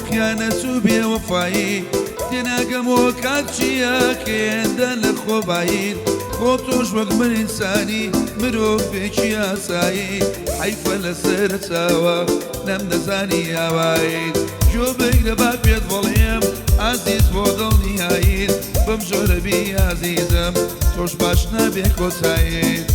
خیانەت و بێوەفایی. تێناگەمەوە کات چییە کە هێندە لە خۆباییت، خۆ تۆش وەک من ئینسانی مرۆڤێکی ئاسایی. حەیفە لەسەر چاوە نەمدەزانی ئاواییت، گوێ بگرە با پێت بڵێم ئازیز بۆ دڵنیاییت، بەم جۆرە بی ئازیزم تۆش باش نابێ کۆتاییت.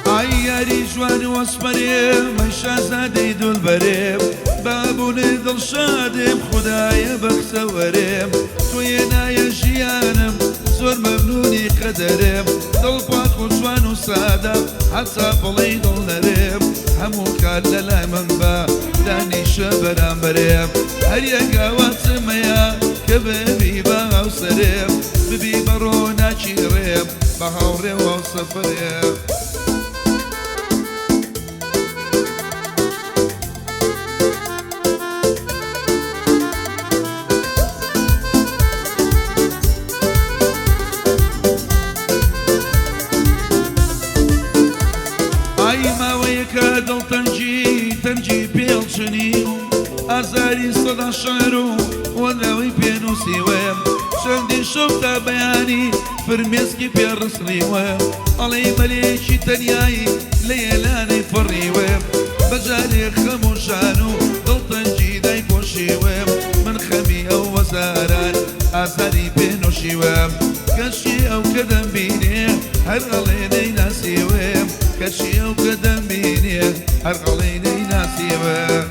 ئای یاری جوان وەسپەرێ مەی شازادەی دولبەرێم، بابوونێ دڵشادێم خودایە بەختەوەرێم، تۆ هێنایە ژیانم زۆر مەمنونی قەدەرێم، دڵ پاک و جوان و سادە هەتا بڵێی دڵ نەرێم، هەموو کات لەلای من بە دانیشە بەرامبەرێم، هەر یەک ئاواتم هەیە کە ببی بە هاوسەرێم، ببی بە ڕۆناکی ڕێم بە هاوڕێ و هاوسەفەرێم. ئای ماوەیەکە دڵتەنگی تەنگی پێڵچنی و ئازاری سەدا شعر و وەنراوەی پێ نووسیوم، چەندین شەو تا بەیانی فرمێسکی پێ ڕسڵیوم، ئەڵێی مەلێکی تەنیایی لە یێلانەی فڕیوم، بە جارێ خەم و ژان و دڵتەنگی دایپۆشیوم، من خەمی ئەو هەزاران ئازاری پێ نۆشیوم، کەچی ئەو کە دەمبینێ هەر ئەڵێ نەیناسیوم، کەچی ئەو کە دەمبینێ هەر ئەڵێ نەیناسیوم.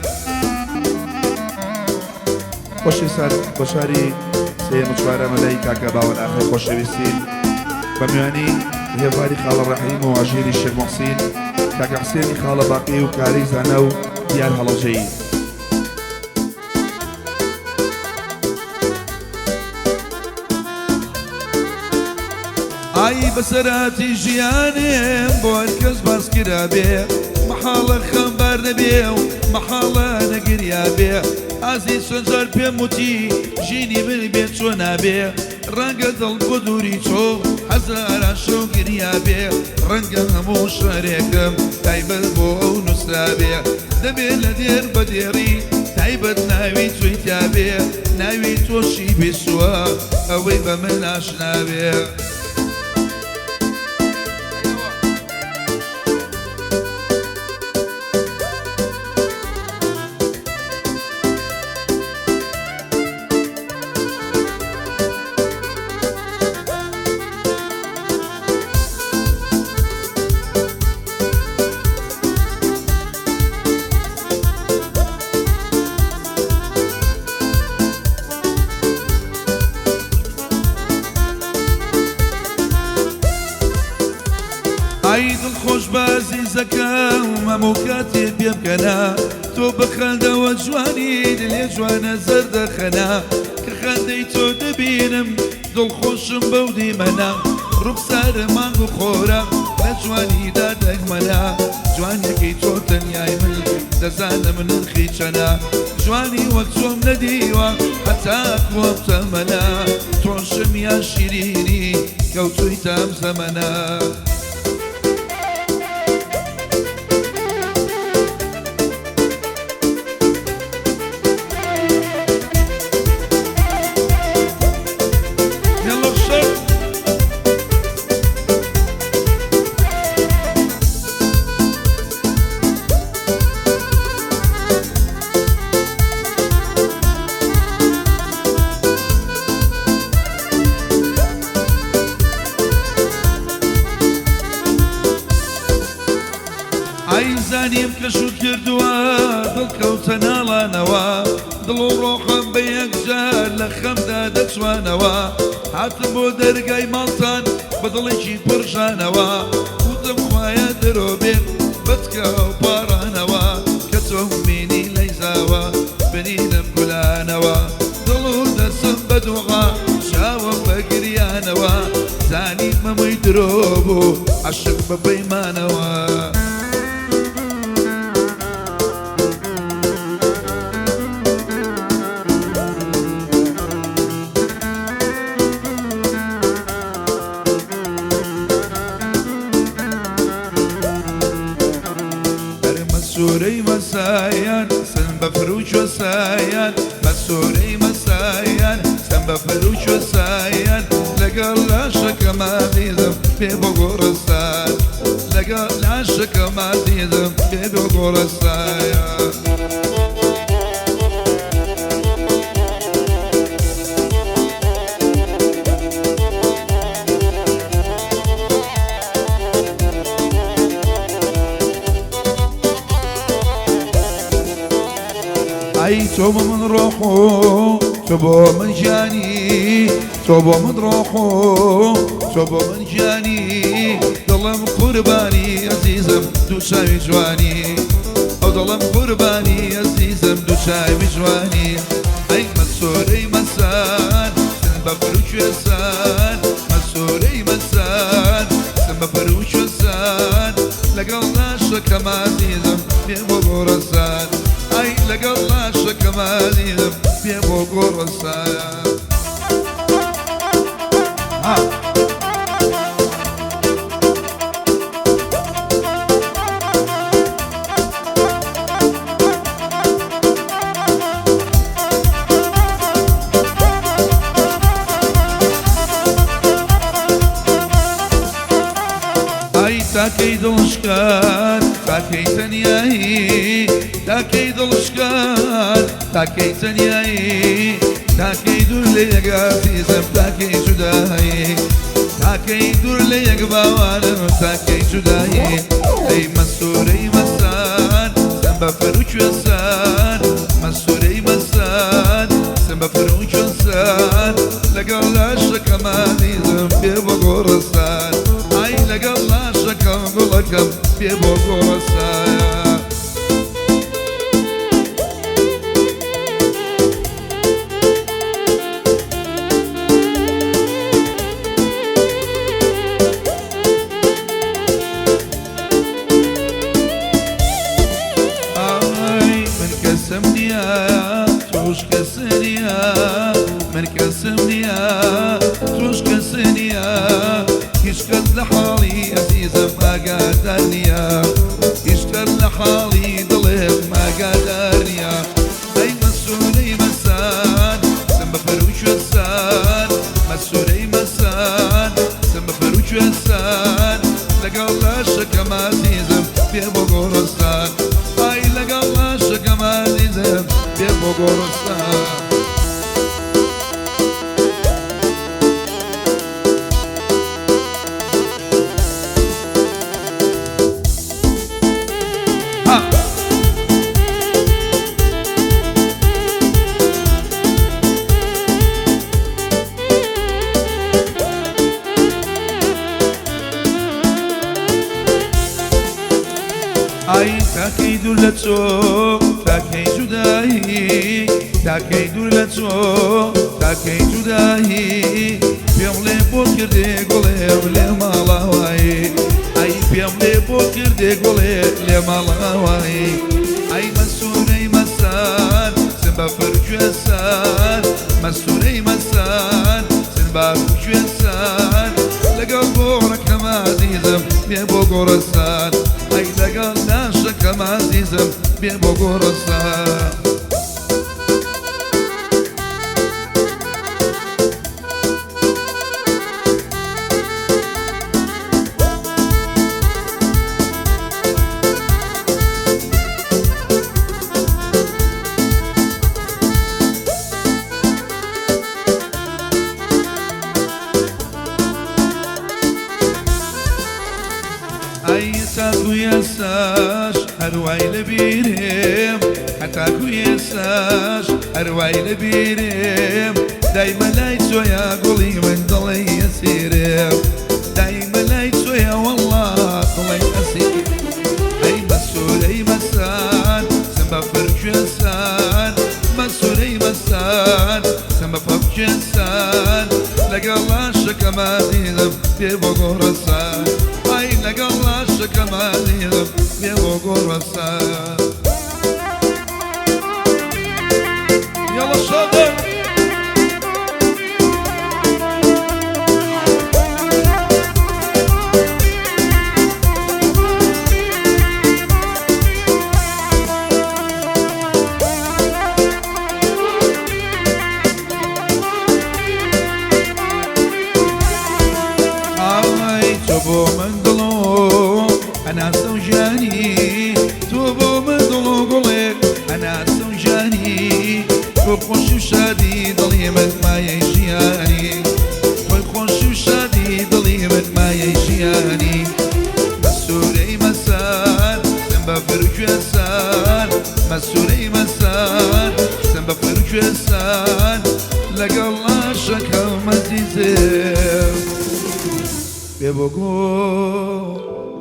خۆشەویستان بە شاری سێیەم و چوارەمە لای کاکە باوەن ئاخای خۆشەویستین بە میوانی هێڤاری خاڵە ڕەحیم و عەشیری شێخ موحسین کاکە حسێنی خاڵە باقی و کارەی زانا و دیار هەڵەبجەیی. ئای بەسەرهاتی ژیانێم بۆ هەرکەس باس کرابێ، مەحاڵە خەمبار نەبێ و مەحاڵە نەگریابێ. ئازیز چەند جار پێم وتی ژینی من بێ چۆ نابێ، ڕەنگە دڵ بۆ دووری چۆ هەزاران شەو گریابێ، ڕەنگە هەموو شعرێکم تایبەت بۆ ئەو نووسرابێ، دەبێ لە دێر بە دێڕی تایبەت ناوی تۆی تیابێ، ناوی تۆشی بیستووە ئەوەی بە من ئاشنابێ. ئای دڵخۆش بە ئازیزەکەم هەموو کاتێ پێم کەنە، تۆ بە خەندەوە جوانی دلێ جوانە زەردەخەنە، کە خەندەی تۆ دەبینم دڵخۆشم بەو دیمەنە، ڕوخسارە مانگ و خۆرە لە جوانیدا دەگمەنە، جوانیەکەی تۆ تەنیای من دەزانم نرخی چەنە، جوانی وەک تۆم نەدیوە هەتا کۆم تەمەنە، تۆشم یان شیرینی کەوتوویتە ئەم زەمەنە. ئای زانیم کە شووت کردووە دڵ کەوتە ناڵانەوە، دڵ و ڕۆحم بە یەکجار لە خەمدا دەچوانەوە، هاتم بۆ دەرگای ماڵتان بە دڵێکی پڕژانەوە، وتم خوایە درۆ بێ بەتکا و پاڕانەوە، کە تۆم بینی لەیزاوە برینم گولانەوە، دڵ و دەستم بە دوعا چاوم بە گریانەوە، زانیم مەمووی درۆ بوو عەشق بە پەیمانەوە. مەسایان سن بە فروچۆسایان مەسۆرەی مەسایان سن بە فروچۆسایان لەگەڵ لاشەکەم ئازیزم بێ بۆ گۆڕستان لەگەڵ لاشەکەم ئازیزم بێ بۆ گۆڕستان. ئەی تۆ بۆ من ڕۆح و تۆ بۆ من گیانی تۆ بۆ من ڕۆح و تۆ بۆ من گیانی دڵم قوربانی ئەزیزم دوو چاوی جوانی ئەو دڵم قوربانی ئەزیزم دوو چاوی جوانی ئەی مەسۆرەی مەسان سن بە فروچێسان مەسۆرەی مەسان سن بە فروچێسان لەگەڵ لاشەکەم ئازیزم بێ بۆ گۆڕستان ئەی لەگەڵ لاشەکەم ئازیزم بێ بۆ گۆڕستان. ئای تاکەی دڵشکان تاکەی تەنیایی تاکەی دڵشکان تاکەی تەنیایی تاکەی دوور لە یەک ئازیزم تاکەی جودایی تاکەی دوور لە یەک باوانم تاکەی جودایی ئەی مەسوورەی مەسان سەم بە فەروچوێسان مەسوورەی مەسان سەم بە فەروچوێسان لەگەڵ لاشەکەم ئازیزم بێ بۆ گۆڕستان ئای لەگەڵ لاشەکەم گوڵەکەم بێ بۆ گۆڕستان. ئای من کەسم نییە تۆش کەس نییە من کەسم نییە تۆش کەس نییە هیچ کەس لە حاڵی ئەزیزم ئاگادار نییە هیچ کەس لە حاڵی دڵێم ئاگادار نییە ئەی مەسوورەی مەسان سم بە فەروچوێسان مەسوورەی مەسان سم بە فەروچوێسان لەگەڵ لاشەکەم ئازیزم بێ بۆ گۆڕستان ئای لەگەڵ لاشەکەم ئازیزم بێ بۆ گۆڕستان. ئای تاکەی دوور لە تۆ تاکەی جودایی تاکەی دوور لە تۆ تاکەی جودایی پێم لێ بۆ کردێ گوڵێ لێ ماڵاوایی ئەی پێم لێ بۆ کردێ گوڵێ لێ ماڵاوایی ئەی مەسوورەی مەسان سن بە فەرگوێسان مەسوورەی مەسان سن بە فەرگوێسان لەگەڵ گۆڕەکەم ئازیزم بێ بۆ گۆڕستان ئەی لەگەڵ لاشەکەم ئازیزم بێ بۆ گۆڕستان. ئەی تاکو ئێستاش هەروای لەبیرێم هەتاکو ئێستاش هەروای لەبیرێم دایمە لای تۆیا گوڵی من دڵی ئەسیرێم دایمە لای تۆیا وەڵڵا دڵی ئەسیرێم ئەی مەسوورەی مەسان سم بە فەرگوێسان مەسوورەی مەسان سم بە فەرگوێسان لەگەڵ لاشەکەم ئازیزم بێ بۆ گۆڕستان ئای لەگەڵ لاشەکەم ئازیزم بێ بۆ گۆڕستان. يلا شاطر. بۆ من دڵ و هەناسە و ژیانی، تۆ بۆ من دڵ و گوڵێ هەناسە و ژیانی، تۆ خۆشی و شادی دڵی من مایەی ژیانی، تۆی خۆشی و شادی دڵی من مایەی ژیانی. مەسوورەی مەسان سم بەفر کوێسان، مەسوورەی مەسان سم بەفر کوێسان، لەگەڵ عاشقم ئەزیزێ بێ بۆ گۆڕستان.